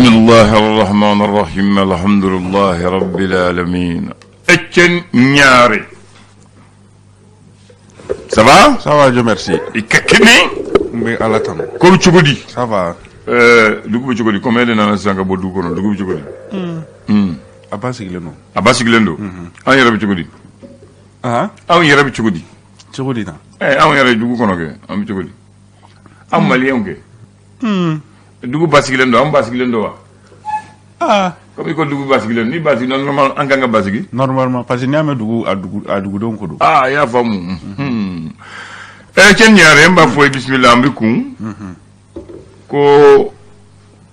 Bisimilahi rahmani rahim alhamdulilahi rabbil alamin. Etienne Ɲare, ça va? Ça va, Dieu merci. I ka kɛnɛ? N bɛ Ala tanu. Ko bɛ cogo di? Ça va. Dugu bɛ cogo di? Komi e de nana sisan ka bɔ dugu kɔnɔ, dugu bɛ cogo di? A ba sigilen don. A ba sigilen don. An yɛrɛ bɛ cogo di? Anw yɛrɛ bɛ cogo di? Cogo di tan? Anw yɛrɛ ye dugu kɔnɔ kɛ, an bɛ cogo di? An maliyɛnw kɛ. Dugu basigilen don, an basigilen don wa? Comme i ko dugu basigilen, ni basigilen normal, an kan ka basigi. Normalement, parce que n'i y'a mɛn dugu, a dugu a dugudenw ko don. Ah, i y'a faamu. Etienne Ɲare, n b'a fɔ i bisimila. An bɛ kun ko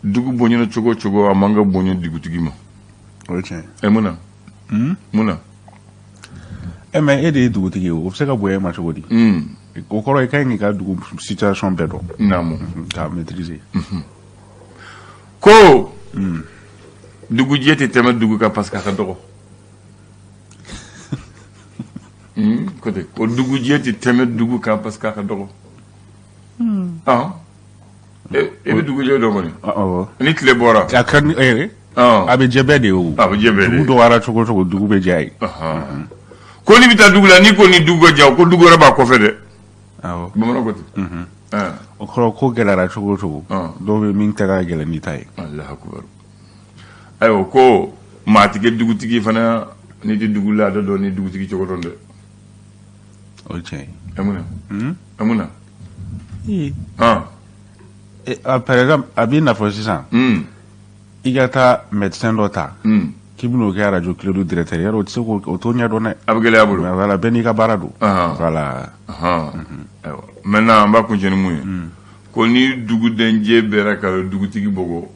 dugu bonyana cogo o cogo, a man ka bonya dugutigi ma. O ye tiɲɛ. Mun na? Mun na? Mais e de ye dugutigi ye, o bɛ se ka bonya e ma cogo di? O kɔrɔ, i ka ɲi k'i ka dugu situation bɛɛ dɔn. Naamu. K'a maîtriser. Ko dugujɛ tɛ tɛmɛ dugu kan parce que a ka dɔgɔ. Ko ten ko dugujɛ tɛ tɛmɛ dugu kan parce que a ka dɔgɔ. E bɛ dugujɛ dɔn kɔni? Awɔ. Ni tile bɔra. A ka di a bɛ jɛ bɛɛ de ye o. A bɛ jɛ bɛɛ de. Dugu dɔgɔyara cogo o cogo, dugu bɛ diya ye. Ko n'i bɛ taa dugu la, n'i ko ni dugu ka jan, ko dugu wɛrɛ b'a kɔfɛ dɛ. Awɔ. Bamananw ko ten. O kɔrɔ, ko gɛlɛyara cogo o cogo, dɔw bɛ min ta ka gɛlɛn n'i ta ye. Alahu akubar. Ayiwa, ko maa tɛ kɛ dugutigi fana n'i tɛ dugu laada dɔn ni dugutigi cogo dɔn dɛ. O ye tiɲɛ ye. Mun na? Mun na? Par exemple, a b'i n'a fɔ sisan, i ka taa médecin dɔ ta k'i bɛn'o kɛ arajo Kiledu directeur, yarɔ o tɛ se k'o o t'o ɲɛdɔn dɛ. A bɛ gɛlɛya bolo. Voilà, bɛɛ n'i ka baara don. Voilà. Ayiwa, maintenant an b'a kuncɛ ni mun ye? Ko ni dugudenjɛ bɛra ka dugutigi bugɔ,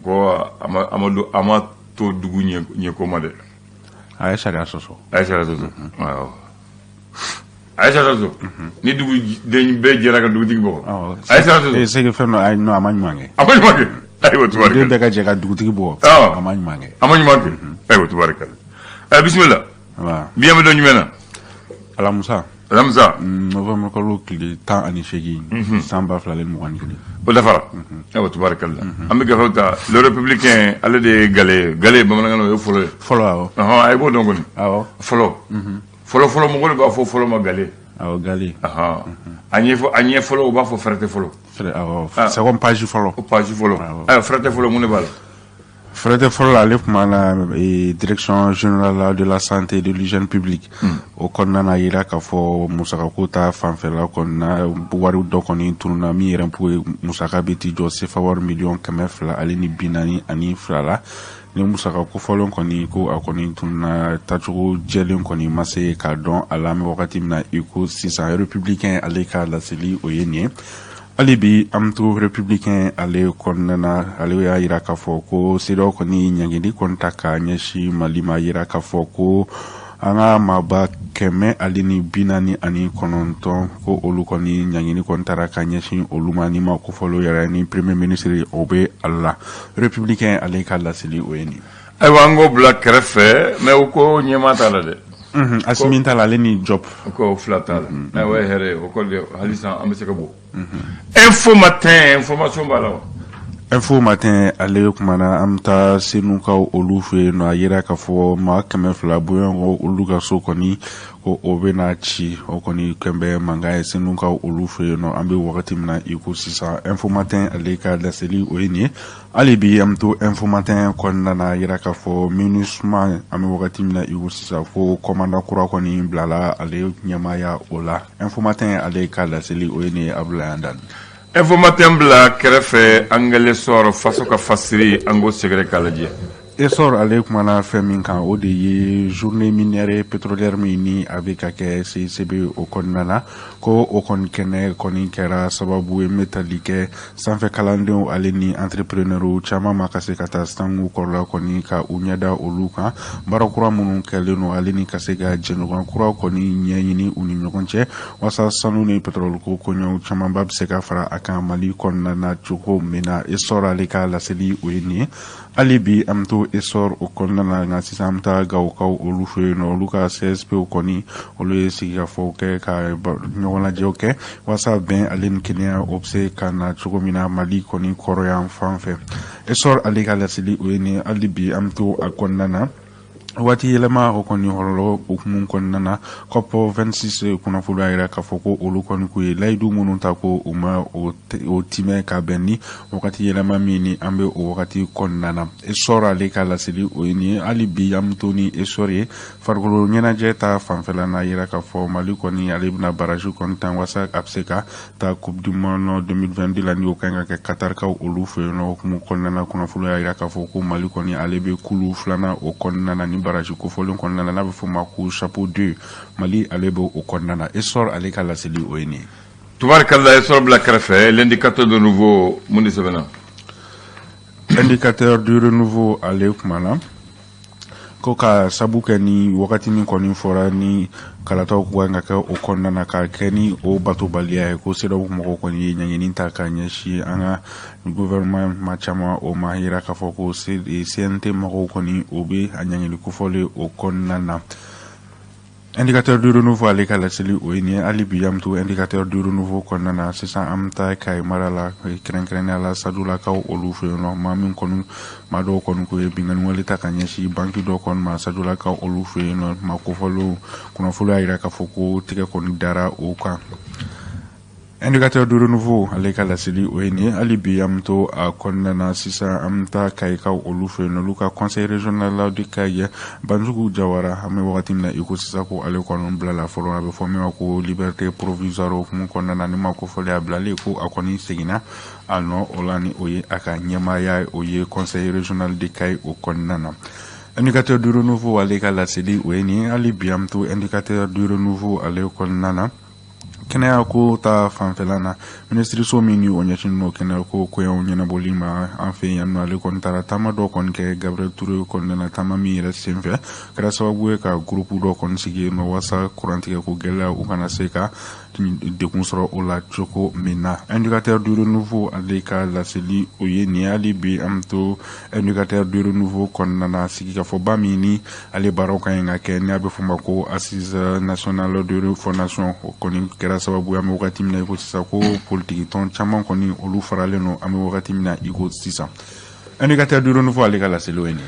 ko a ma don, a ma to dugu ɲɛko ma dɛ. A ye sariya sɔsɔ. A ye sariya sɔsɔ. Awɔ, a ye sariya sɔsɔ. Ni duguden bɛɛ jɛra ka dugutigi bugɔ, a ye sariya sɔsɔ. C'est que fɛn dɔ, ayi, non, a ma ɲuman kɛ. A ma ɲuman kɛ. Ayiwa, Den tubarikala. bɛɛ ka jɛ ka dugutigi bugɔ. A ma ɲuman kɛ. A ma ɲuman kɛ. Ayiwa, tubarikala. Bisimila. Voilà. Bi an bɛ don jumɛn na? Alamisa. Alamisa. Novembre kalo tile 18, san 2021. O dafara. Ayiwa, tubarikala. An bɛ gafew ta. Le Républicain, ale de ye gale ye. Gale bamanankan na, o ye fɔlɔ ye. Fɔlɔ, awɔ. Ɔhɔn, a ye b'o dɔn kɔni. Awɔ. Fɔlɔ fɔlɔ fɔlɔ, mɔgɔw de b'a fɔ fɔlɔ ma gale. Awɔ, gale. Ɔhɔn, a ɲɛfɔ, a ɲɛ fɔlɔ, u b'a fɔ fɛrɛtɛ fɔlɔ. Fɛrɛ, awɔ. C'est comme page fɔlɔ. O page fɔlɔ. Ayiwa, fɛrɛtɛ fɔlɔ, mun de b'a la? Fɛrɛtɛ fɔlɔ la, ale tun na Direction générale de la santé et de l'hygiène publique. O kɔnɔna na, yira k'a fɔ musakako ta fanfɛla kɔnɔna, wari dɔ kɔni tununa min yɛrɛ ye musaka bɛ t'i jɔ sefa wari miliyɔn 242 la. Ni musaka kofɔlen kɔni, ko a kɔni tununa, tacogo jɛlen kɔni ma se k'a dɔn a la. An bɛ wagati min na i ko sisan, Républicain ale ka laseli, o ye nin ye. Hali bi an bɛ to Républicain ale kɔnɔna na. Ale y'a yira k'a fɔ ko CEDEAO kɔni ɲangili kɔni ta ka ɲɛsin Mali ma, yira k'a fɔ ko an ka maaba 149, ko olu kɔni ɲangili kɔni taara ka ɲɛsin olu ma. Ni ma kofɔlen yɛrɛ ni premier ministre, o bɛ ale la. Républicain ale ka laseli, o ye nin. Ayiwa, an k'o bila kɛrɛfɛ, mais o ko ɲɛmaa t'a la dɛ. Asimi t'a la, ale ni Diop. Ko fila t'a la. Ayiwa, ye hɛrɛ ye o kɔni, hali sisan an bɛ se ka bɔ. Info Matin, information b'a la wa? Info Matin ale kumana, an bɛ taa Senukaw olu fɛ yen nɔ. A yira k'a fɔ maa 200 bɔɲɔgɔn, olu ka so kɔni, ko o bɛna ci. O kɔni kɛn bɛ mankan ye Senukaw olu fɛ yen nɔ, an bɛ wagati min na i ko sisan. Info Matin ale ka laseli, o ye nin ye. Hali bi an bɛ to Info Matin kɔnɔna na, yira k'a fɔ MINUSMA, an bɛ wagati min na i ko sisan, ko commandant kura kɔni bilala ale ɲɛmaaya o la. Info Matin ale ka laseli, o ye nin ye. Abdoulaye Andani. Info Matin bila kɛrɛfɛ, an ka L'Essor, faso ka fasiri, an k'o sɛgɛrɛ k'a lajɛ. Essor ale kumana fɛn min kan, o de ye journée minière et pétrolière min ni a bɛ ka kɛ CICB o kɔnɔna na, ko o kɔni kɛnɛ kɔni kɛra sababu ye n bɛ tali kɛ sanfɛ kalandenw ale ni entrepreneurs caman ma ka se ka taa sangu kɔrɔla kɔni ka u ɲɛda olu kan, baara kura minnu kɛlen don, ale ni ka se ka jɛɲɔgɔn kura kɔni ɲɛɲini u ni ɲɔgɔn cɛ, walasa sanu ni pétrole ko koɲɛw camanba bɛ se ka fara a kan Mali kɔnɔna na cogo min na. Essor ale ka laseli, o ye nin ye. Hali bi an bɛ to Essor o kɔnɔna na, nka sisan an bɛ taa Gawokaw olu fɛ yen nɔ. Olu ka CSP kɔni, olu ye sigikafɔw kɛ ka ɲɔgɔnlajɛw kɛ walasa bɛn ale ni kelenya o bɛ se ka na cogo min na Mali kɔni kɔrɔyan fan fɛ. Essor ale ka laseli o ye nin hali bi an bɛ to a kɔnɔna na. Waati yɛlɛma o kɔni hɔrɔlɔ hukumu kɔnɔna na, COP 26 kunnafoni y'a jira k'a fɔ ko olu kɔni k'u ye layidu minnu ta, ko u ma o timɛ ka bɛn ni wagati yɛlɛma min ni an bɛ o wagati kɔnɔna na. Essor ale ka laseli o ye nin ye. Hali bi an bɛ to ni Essor ye. Farikolo ɲɛnajɛ ta fanfɛla n'a jira k'a fɔ Mali kɔni ale bɛna barrage kɔni tan walasa a bɛ se ka taa Coupe du monde 2022 la, ni o kan ka kɛ Katarikaw olu fɛ yen nɔ. Hukumu kɔnɔna na, kunnafoni y'a jira k'a fɔ ko Mali kɔni ale bɛ kulu filanan o kɔnɔna na ni barrage kofɔlen kɔnɔna na, n'a bɛ f'o ma ko chapeau 2, Mali ale bɛ o kɔnɔna na. Essor ale ka laseli o ye nin ye. Tubarikala, Essor bila kɛrɛfɛ. L'Indicateur du Renouveau, mun de sɛbɛnna? Indicateur du Renouveau ale kumana ko ka sabu kɛ ni wagati min kɔni fɔra ni kalataw kan ka kɛ o kɔnɔna na, ka kɛ ni o batobaliya ye, ko CEDEAO mɔgɔw kɔni ye ɲangini ta ka ɲɛsin an ka gouvernement ma caman o ma. Yira k'a fɔ ko CNT mɔgɔw kɔni o bɛ a ɲangili kofɔlen o kɔnɔna na. Indicateur du Renouveau ale ka laseli o ye nin ye. Hali bi an bɛ to Indicateur du Renouveau kɔnɔna na. Sisan an bɛ taa Kayi mara la, kɛrɛnkɛrɛnnenya la Sajolakaw olu fɛ yen nɔ. Maa min kɔni, maa dɔw kɔni ko ye binkanni wale ta ka ɲɛsin banki dɔ kɔni ma Sajolakaw olu fɛ yen nɔ. Maa kofɔlenw kunnafoni y'a jira k'a fɔ ko tigɛ kɔni dara o kan. Indicateur du Renouveau ale ka laseli o ye nin ye. Hali bi an bɛ to a kɔnɔna na. Sisan an bɛ taa Kayikaw olu fɛ yen, olu ka conseil régional de Kayi, Banjugu Jawara, an bɛ wagati min na i ko sisan, ko ale kɔni bilala fɔlɔ, a bɛ fɔ min ma ko liberté provisoire. O hukumu kɔnɔna na, ni maa kofɔlen a bilalen, ko a kɔni seginna a nɔ o la, ni o ye a ka ɲɛmaaya o ye conseil régional de Kayi o kɔnɔna na. Indicateur du Renouveau ale ka laseli o ye nin ye. Hali bi an bɛ to Indicateur du Renouveau ale kɔnɔna na. Kɛnɛya ko ta fanfɛla na, minisiriso min ni o ɲɛsinnen don kɛnɛya ko koɲɛw ɲɛnabɔli ma an fɛ yan nɔ, ale kɔni taara taama dɔ kɔni kɛ Gabriel Touré kɔnɔna na. Taama min yɛrɛ senfɛ kɛra sababu ye ka groupe dɔ kɔni sigi yen nɔ walasa kurantigɛ ko gɛlɛya u kana se ka degun sɔrɔ o la cogo min na. Indicateur du Renouveau ale ka laseli o ye nin ye. Hali bi an bɛ to Indicateur du Renouveau kɔnɔna na. Sigikafɔba min ni ale baaraw ka ɲi ka kɛ, ni a bɛ fɔ ma ko Assise nationale de refondation, o kɔni kɛra sababu ye, an bɛ wagati min na i ko sisan, ko politiki tɔn caman kɔni olu faralen don, an bɛ wagati min na i ko sisan. Indicateur du Renouveau ale ka laseli o ye nin ye.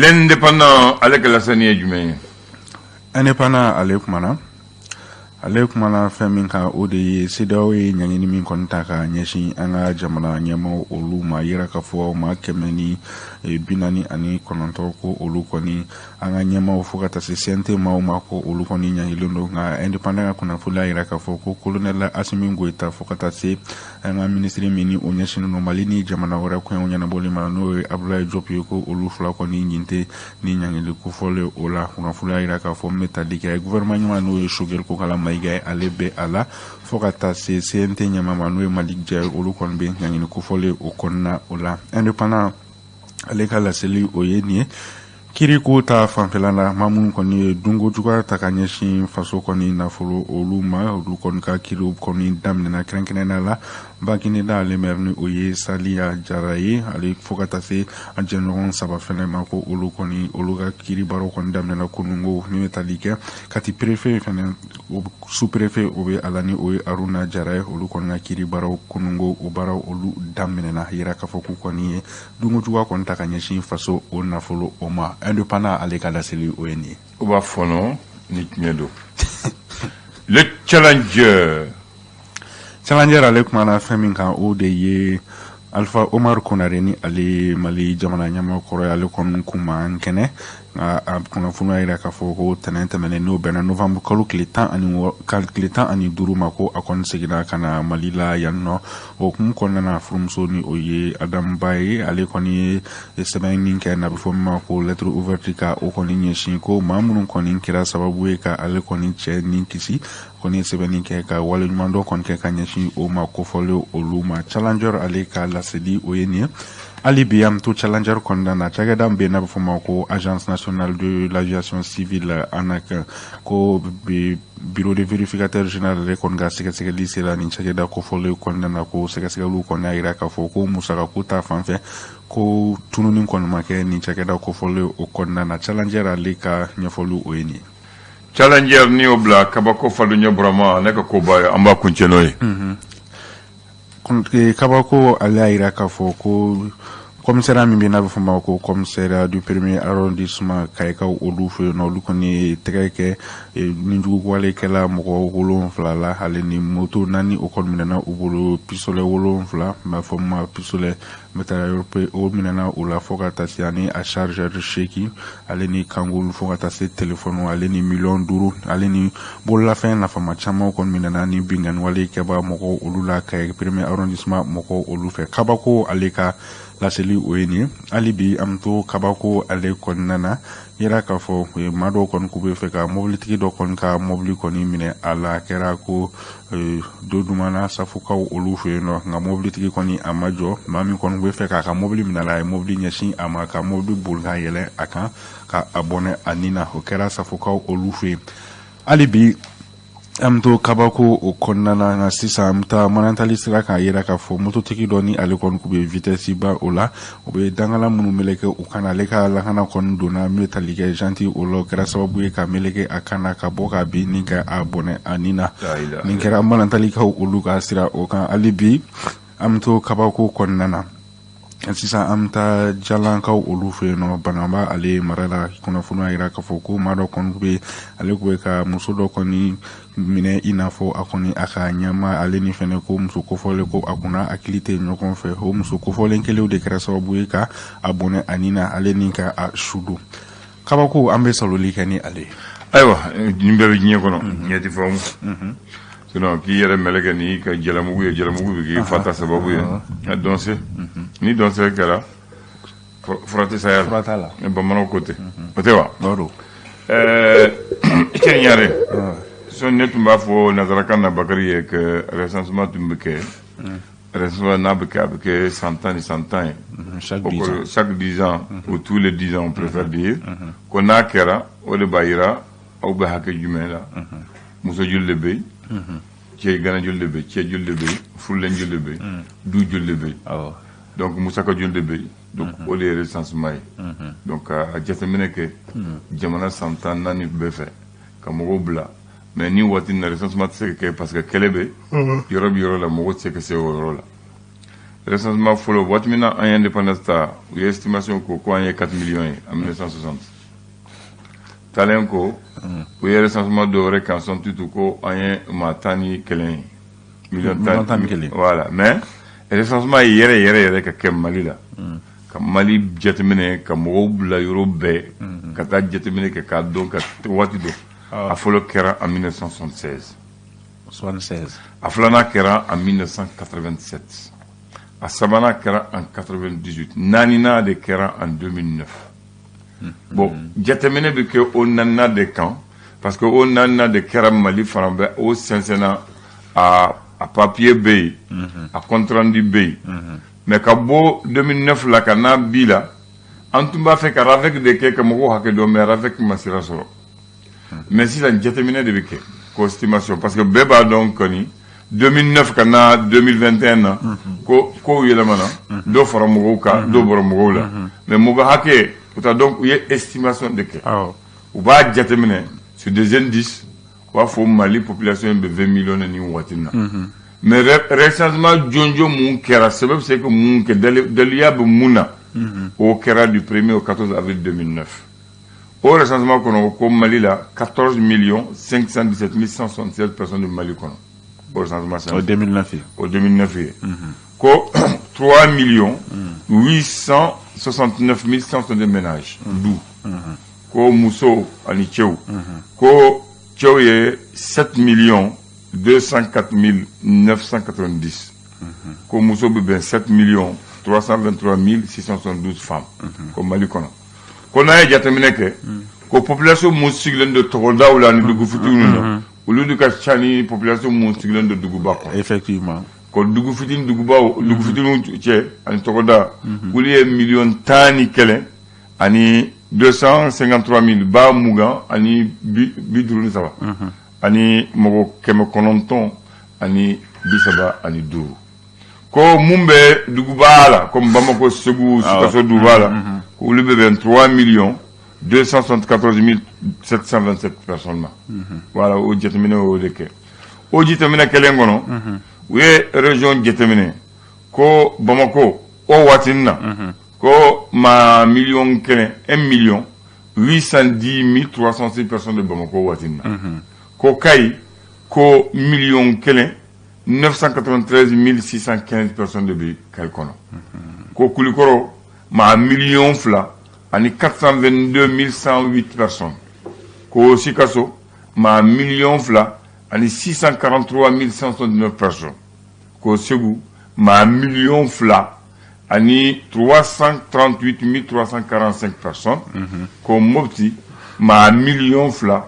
L'Indépendant ale ka laseli ye jumɛn ye? Indépendant ale kumana fɛn min kan, o de ye CEDEAO ye ɲangini min kɔni ta ka ɲɛsin an ka jamana ɲɛmaaw olu ma. Yira k'a fɔ maa 149 ko olu kɔni, an ka ɲɛmaaw fo ka taa se CNT maaw ma, ko olu kɔni ɲangilen don. Nka Indépendant ka kunnafoni y'a jira k'a fɔ ko colonel Asimi Goyita fo ka taa se an ka minisiri min ni o ɲɛsinnen don Mali ni jamana wɛrɛ koɲɛw ɲɛnabɔli ma, n'o ye Abdoulaye Diop ye, ko olu fila kɔni ɲin tɛ ni ɲangili kofɔlen o la. Kunnafoni y'a jira k'a fɔ min bɛ tali kɛ gouvernement ɲɛmaa, n'o ye Choguel Kokala Mayiga ye, ale bɛ a la, fo ka taa se CNT ɲɛmaa ma, n'o ye Malick Dia ye, olu kɔni bɛ ɲangili kofɔlen o kɔnɔna o la. Indépendant ale ka laseli o ye nin ye. Kiriko ta fanfɛla la, maa minnu kɔni ye dunko juguya ta ka ɲɛsin faso kɔni nafolo olu ma, olu kɔni ka kiriw kɔni daminɛna. Kɛrɛnkɛrɛnnenya la, Bagineda ale maire, ni o ye Saliya Jara ye, ale fo ka taa se a jɛɲɔgɔn saba fɛnɛ ma, ko olu kɔni olu ka kiri baaraw kɔni daminɛna kununko. Min bɛ tali kɛ Kati préfet fɛnɛ, sous préfet o bɛ a la, ni o ye Aruna Jara ye, olu kɔni ka kiri baaraw kununko, o baaraw olu daminɛna. Yira k'a fɔ k'u kɔni ye dunko juguya kɔni ta ka ɲɛsin faso o nafolo o ma. Indépendant ale ka laseli o ye nin ye. U b'a fɔnɔ ni tiɲɛ don. Le Challenger. Challenger ale kumana fɛn min kan, o de ye Alpha Omar Konare, ni ale ye Mali jamana ɲɛmaa kɔrɔ ye, ale kɔni kun man kɛnɛ. Nka a kunnafoni y'a jira k'a fɔ ko tɛnɛn tɛmɛnen, n'o bɛnna novembre kalo tile 15 ma, ko a kɔni seginna ka na Mali la yan nɔ. O hukumu kɔnɔna na, furumuso, ni o ye Adamu Ba ye, ale kɔni ye sɛbɛn min kɛ n'a bɛ fɔ min ma ko lettre ouverte, ka o kɔni ɲɛsin ko maa minnu kɔni kɛra sababu ye ka ale kɔni cɛ ni kisi, kɔni ye sɛbɛnni kɛ ka waleɲumandɔn kɔni kɛ ka ɲɛsin o ma kofɔlen olu ma. Challenger ale ka laseli o ye nin ye. Hali bi an bɛ to Challenger kɔnɔna na. Cakɛda min bɛ yen n'a bɛ fɔ o ma ko Agence nationale de l'aviation civile, ANAC, ko bureau de vérificateur général ale kɔni ka sɛgɛsɛgɛli sera nin cakɛda kofɔlen kɔnɔna na, ko sɛgɛsɛgɛliw kɔni y'a jira k'a fɔ ko musakako ta fanfɛ, ko tununi kɔni ma kɛ nin cakɛda kofɔlen o kɔnɔna na. Challenger ale ka ɲɛfɔliw o ye nin ye. Challenger, ni y'o bila, Kabako Faduɲɛ Burama ne ka koba ye, an b'a kuncɛ n'o ye. Kabako ale y'a jira k'a fɔ ko Commissariat min bɛ n'a bɛ fɔ ma ko commissariat du premier arrondissement Kayikaw olu fɛ yen nɔ, olu kɔni ye tɛgɛ kɛ nijuguwalekɛla mɔgɔ 7 la, ale ni moto 4, o kɔni minɛna u bolo, pistolet 7, n b'a fɔ ma pistolet mitrailleur, o minɛna u la, fo ka taa se ani a chargeur 8, ale ni cagoule, fo ka taa se telefɔni, ale ni miliyɔn 5, ale ni bololafɛn nafama caman kɔni minɛna ni binkanniwale kɛba mɔgɔw olu la Kayi premier arrondissement mɔgɔw olu fɛ. Kabako ale ka laseli o ye nin ye. Hali bi an bɛ to kabako ale kɔnɔna na, yira k'a fɔ maa dɔw kɔni k'u bɛ fɛ ka mobilitigi dɔ kɔni ka mobili kɔni minɛ a la. A kɛra ko Dodumana Safukaw olu fɛ yen nɔ, nka mobilitigi kɔni a ma jɔ. Maa min kɔni bɛ fɛ k'a ka mobili minɛ a la, a ye mobili ɲɛsin a ma ka mobili boli ka yɛlɛ a kan ka a bɔnɛ a ni na. O kɛra Safukaw olu fɛ yen. Hali bi an bɛ to kabako o kɔnɔna na, nka sisan an bɛ taa Manantali sira k'a yira k'a fɔ mototigi dɔ ni ale kɔni k'u bɛ vitesse ba o la, o bɛ dangala minnu meleke u kan na, ale ka lakana kɔni donna min bɛ tali kɛ jante o la, o kɛra sababu ye ka meleke a kan na ka bɔ ka bin ni ka a bɔnɛ a ni na. Nin kɛra Manantalikaw olu ka sira o kan. Hali bi an bɛ to kabako kɔnɔna na, sisan an bɛ taa Jalankaw olu fɛ yen nɔ, Banaba ale mara la. Kunnafoni y'a jira k'a fɔ ko maa dɔ kɔni bɛ, ale tun bɛ ka muso dɔ kɔni minɛ i n'a fɔ a kɔni a ka ɲɛma, ale ni fɛnɛ ko muso kofɔlen ko a kunna hakili tɛ ɲɔgɔn fɛ. O muso kofɔlen kelenw de kɛra sababu ye ka a bɔnɛ a ni na, ale ni ka a su don. Kabako, an bɛ saloli kɛ ni ale ye. Ayiwa, nin bɛɛ bɛ diɲɛ kɔnɔ, ɲɛ tɛ faamu. Sinon k'i yɛrɛ mɛlɛkɛ n'i ka jalamugu ye, jalamugu bɛ k'i fa ta sababu ye. Nka dɔnse ni dɔnse kɛra, fura tɛ saya la. Fura t'a la. Bamananw ko ten, o tɛ wa? O don. I cɛ ɲare sɔn, ne tun b'a fɔ nanzarakan na, Bakari ye, que recensement tun bɛ kɛ. Recensement n'a bɛ kɛ, a bɛ kɛ san 10 ni san 10 ye. Chaque 10 ans. Chaque 10 ans ou tous les 10 ans, on préfère dire. Ko n'a kɛra, o de b'a yira aw bɛ hakɛ jumɛn la, muso joli de bɛ yen, cɛ gana joli de bɛ yen, cɛ joli de bɛ yen, furulen joli de bɛ yen, du joli de bɛ yen, donc musaka joli de bɛ yen. Donc o de ye recensement ye. Donc ka jateminɛ kɛ jamana san 14 bɛɛ fɛ ka mɔgɔw bila. Mais ni waati na, recensement tɛ se ka kɛ parce que kɛlɛ bɛ yɔrɔ bɛ yɔrɔ la, mɔgɔ tɛ se ka se o yɔrɔ la. Recensement fɔlɔ, waati min na an ye indépendance ta, u ye estimation ko an ye 4 millions ye en 1960. Talen ko u ye recensement dɔ wɛrɛ kɛ en 68, ko an ye maa 11 ye, miliyɔn 11. Voilà. Mais recensement ye yɛrɛ yɛrɛ yɛrɛ ka kɛ Mali la, ka Mali jateminɛ, ka mɔgɔw bila yɔrɔ bɛɛ ka taa jateminɛ kɛ k'a dɔn ka waati dɔn, a fɔlɔ kɛra en 1976. 76. A filanan kɛra en 1987, a sabanan kɛra en 98, naaninan de kɛra en 2009. Bon, jateminɛ bɛ kɛ o naaninan de kan parce que o naaninan de kɛra Mali fan bɛɛ. O sɛnsɛnna, a papier bɛ yen, a compte rendu bɛ yen. Mais ka bɔ 2009 la ka n'a bi la, an tun b'a fɛ ka RAVEC de kɛ ka mɔgɔw hakɛ dɔn, mais RAVEC ma sira sɔrɔ. Mais sisan jateminɛ de bɛ kɛ ko estimation, parce que bɛɛ b'a dɔn kɔni 2009 ka na 2021 na, ko kow yɛlɛmana, dɔ fara mɔgɔw kan, dɔ bɔra mɔgɔw la, mais mɔgɔ hakɛ o ta. Donc u ye estimation de kɛ, u b'a jateminɛ sur des indices, u b'a fɔ Mali population bɛ 20 millions nin waati in na. Mais recensement jɔnjɔn mun kɛra, sɛbɛn bɛ se ka mun kɛ, daliya bɛ mun na, o kɛra du 1er au 14 avril 2009. O recensement kɔnɔ, ko Mali la 14 millions 517 176 personnes de Mali kɔnɔ, o recensement. O 2009 ye. O 2009 ye. Ko 3 millions 869 162 ménages, du ko musow ani cɛw, ko cɛw ye 7 millions 204 990, ko muso bɛ bɛn 7 millions 323 672 femmes, ko Mali kɔnɔ. Ko n'a ye jateminɛ kɛ, ko population mun sigilen don togodaw la ni dugu fitininw na, olu de ka ca ni population mun sigilen don duguba kɔnɔ. Ko dugu fitinin, dugubaw, dugu fitininw cɛ ani togoda, olu ye miliyɔn 11 ani 253 mille ba 20 ani 53 ani mɔgɔ 935. Ko mun bɛ duguba la, comme Bamako, Segu, Sikaso duguba la, ko olu bɛ bɛn 3 millions 274 727 personnes ma. Voilà, o jateminɛ y'o de kɛ. O jateminɛ kelen kɔnɔ, u ye région jateminɛ, ko Bamako o waati na, ko Ko maa miliyɔn 1, 1 million 810 306 personnes de Bamakɔ waati in na. Ko Kayi, ko miliyɔn 1 993 615 personnes de bɛ Kayi kɔnɔ. Ko Kulikɔrɔ, maa miliyɔn 2 ani 422 108 personnes. Ko Sikaso, maa miliyɔn 2 ani 643 169 personnes. Ko Segu, maa miliyɔn 2 ani 338 345 personnes. Ko Mopti, maa miliyɔn 2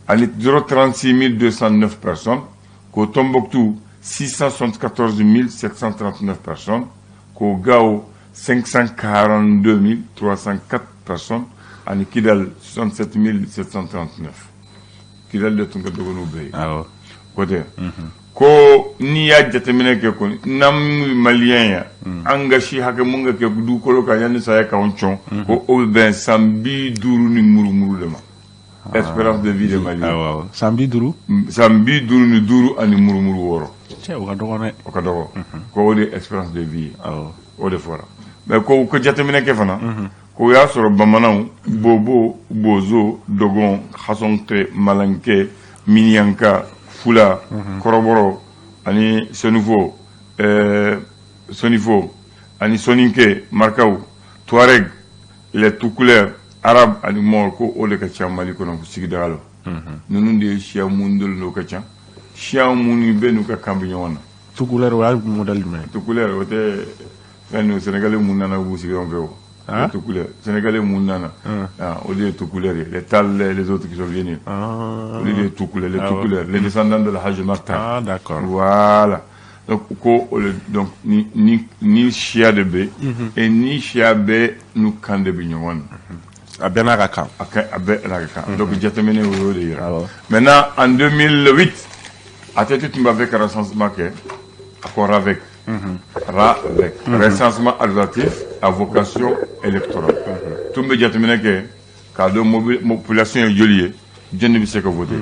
ani 036 209 personnes. Ko Tombouctou, 674 739 personnes. Ko Gao, 542 304 personnes, ani Kidal, 67 739. Kidal de tun ka dɔgɔ n'u bɛɛ ye. Ko tɛ ko n'i y'a jateminɛ kɛ kɔni, n'an malien ya, an ka si hakɛ mun ka kɛ dugukolo kan yanni saya k'anw cɔn, ko o bɛ bɛn san 50 ni murumuru de ma, espérance de vie de Mali. Awɔ, san 50. San 55 ani murumuru 6. Cɛ, o ka dɔgɔ dɛ. O ka dɔgɔ, ko o de ye espérance de vie ye. O de fɔra. Mais ko jateminɛ kɛ fana, ko o y'a sɔrɔ bamananw, bobo, bozo, dogon, hasɔnke, malanke, miniyanka, fula, kɔrɔbɔrɔ ani senufo, sonifo ani soninke, marakaw, touareg, les toucouleurs, arabe ani maure, ko o de ka ca Mali kɔnɔ sigida la. Ninnu de ye siya mun dɔlen don ka ca, siya minnu bɛ n'u ka kan bɛ ɲɔgɔn na. Toucouleur, o y'a modèle jumɛn ye? Toucouleur, o tɛ fɛn ninnu, Sénégalais mun nana u b'u sigi an fɛ o. Toucouleur, Sénégalais mun nana, ah, o de ye Toucouleur ye, les Tall, les autres qui sont venus, o de ye Toucouleur, les Toucouleurs, les descendants de la Hadj Martin. Ah, d'accord. Voilà. Donc ko o le, donc ni siya de bɛ et ni siya bɛ n'u kan de bɛ ɲɔgɔn na. A bɛɛ n'a ka kan. A ka a bɛɛ n'a ka kan. Donc jateminɛ o y'o de yira. Maintenant, en 2008, ATT tun b'a fɛ ka recensement kɛ, a ko RAVEC, RAVEC, recensement administratif à vocation électorale, tun bɛ jateminɛ kɛ k'a dɔn population ye joli ye, jɔn de bɛ se ka voter.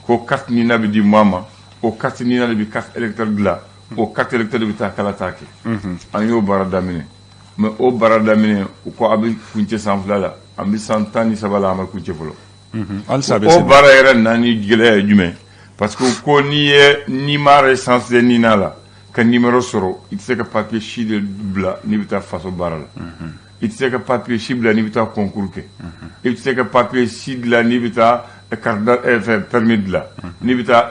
Ko carte NINA bɛ di maa ma, o carte NINA de bɛ carte électeur dilan, o carte électeur de bɛ taa kalata kɛ. An y'o baara daminɛ, mais o baara daminɛ, u ko a bɛ kuncɛ san 2 la, an bɛ san 13 la, an ma kuncɛ fɔlɔ. Halisa a bɛ O sen. baara yɛrɛ nani gɛlɛya ye jumɛn? Parce que ko n'i ye n'i ma recensé NINA la ka numéro sɔrɔ, i tɛ se ka papier si de bila n'i bɛ taa faso baara la, i tɛ se ka papier si bila n'i bɛ taa concours kɛ, i tɛ se ka papier si dilan n'i bɛ taa carte fɛn permis dilan, n'i bɛ taa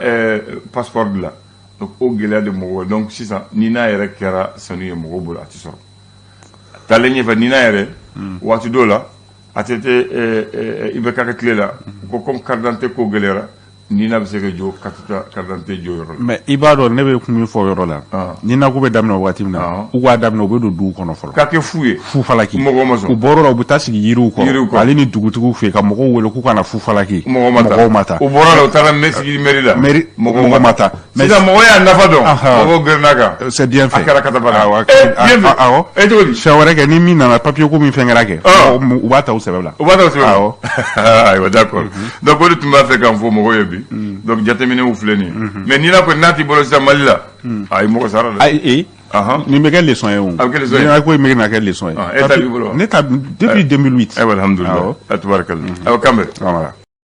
passeport dilan. Donc o gɛlɛya de mɔgɔw. Donc sisan NINA yɛrɛ kɛra sanu ye mɔgɔw bolo, a tɛ sɔrɔ. Taalen ɲɛfɛ, NINA yɛrɛ waati dɔw la, ATT IBK ka tile la, ko comme carte d'identité ko gɛlɛyara, NINA bɛ se ka jɔ carte d'identité jɔyɔrɔ la. Mais i b'a dɔn, ne bɛ kun min fɔ o yɔrɔ la, NINA ko bɛ daminɛ waati min na, u k'a daminɛ, u bɛ don dugu kɔnɔ fɔlɔ. K'a kɛ fu ye. Fufalaki. Mɔgɔw ma sɔn. U bɔr'o la, u bɛ taa sigi yiriw Yiriw kɔrɔ kɔrɔ. Ale ni dugutigiw fɛ yen, ka mɔgɔw wele k'u ka na fufalaki. Mɔgɔw ma taa. Mɔgɔw ma taa. U bɔra la, u taara sigi mairie la. Mairie, mɔgɔw ma taa. Mais sisan mɔgɔ y'a nafa dɔn. Mɔgɔw girinna kan. C'est bien fait. A kɛra katabana. Awɔ. Eh, bien fait. Awɔ. Eh, cogo di? Siɲɛ wɛrɛ kɛ, ni min nana papier ko min fɛn kɛra kɛ, u b'a ta u sɛbɛ la. U b'a ta u sɛbɛn la. Awɔ. Ayiwa, d'accord. Donc o de tun b'a fɛ k'an fɔ mɔgɔw ye bi. Donc jateminɛw filɛ nin ye. Mais NINA kɔni, n'a t'i bolo sisan Mali la, ayi, mɔgɔ sara dɛ. Ayi, ee. Nin bɛ kɛ leçon ye o. A bɛ kɛ leçon ye. NINA ko in bɛ na kɛ leçon ye. Ah, e ta b'i bolo wa? Ne ta depuis 2008. Ayiwa, alhamdulilah. Awɔ. Tabarakalla. Ayiwa, kan bɛn. Voilà.